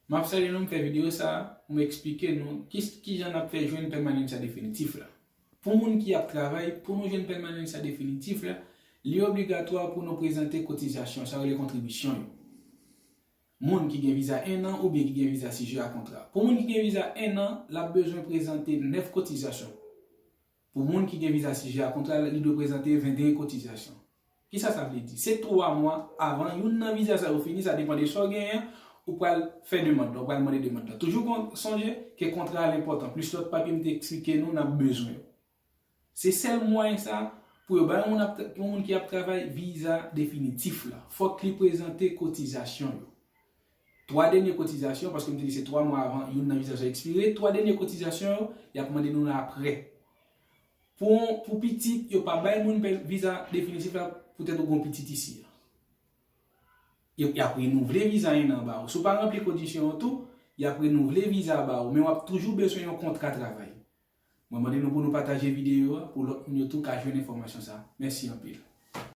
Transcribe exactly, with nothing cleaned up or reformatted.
M ap salye nou, m fè videyo sa a pou m eksplike nou ki, kijan n ap fè jwenn pèmanan sa definitif la. Pou moun ki ap travay, pou nou jwenn pèmanan sa definitif la, li obligatwa pou nou prezante kotizasyon, sa yo rele kontribisyon yo. Moun ki gen viza en an oubyen ki gen viza sijè a kontra. Pou moun ki gen viza en an, l ap bezwen prezante nèf kotizasyon. Pou moun ki gen viza sijè a kontra, li dwe prezante venteyen kotizasyon. Kisa sa vle di? Se twa mwa avan youn nan viza sa yo fini, sa depann de sa w genyen an, ou pral fè demann lan, ou pral mande demann lan. Toujou kon, sonje ke kontra a enpòtan, plis lòt papye m te eksplike nou n ap bezwen yo. Se sèl mwayen sa pou yo bay yon moun, ap, yon moun ki ap travay viza definitif la. Fòk li prezante kotizasyon yo. Twa dènye kotizasyon, paske m te di se twa mwa avan youn nan viza sa ekspire, twa dènye kotizasyon yo, y ap mande nou la aprè. Pou, pou pitit, yo pa bay moun pè-, viza definitif la poutèt ou gon pitit isi a. Yo, y ap renouvle viza en an ba ou. Si w pa ranpli kondisyon yo tou, y ap renouvle viza ba ou, men w ap toujou bezwen yon kontra travay. Mwen mande nou pou nou pataje videyo a pou lòt moun yo tou ka jwenn enfòmasyon sa. Mèsi anpil.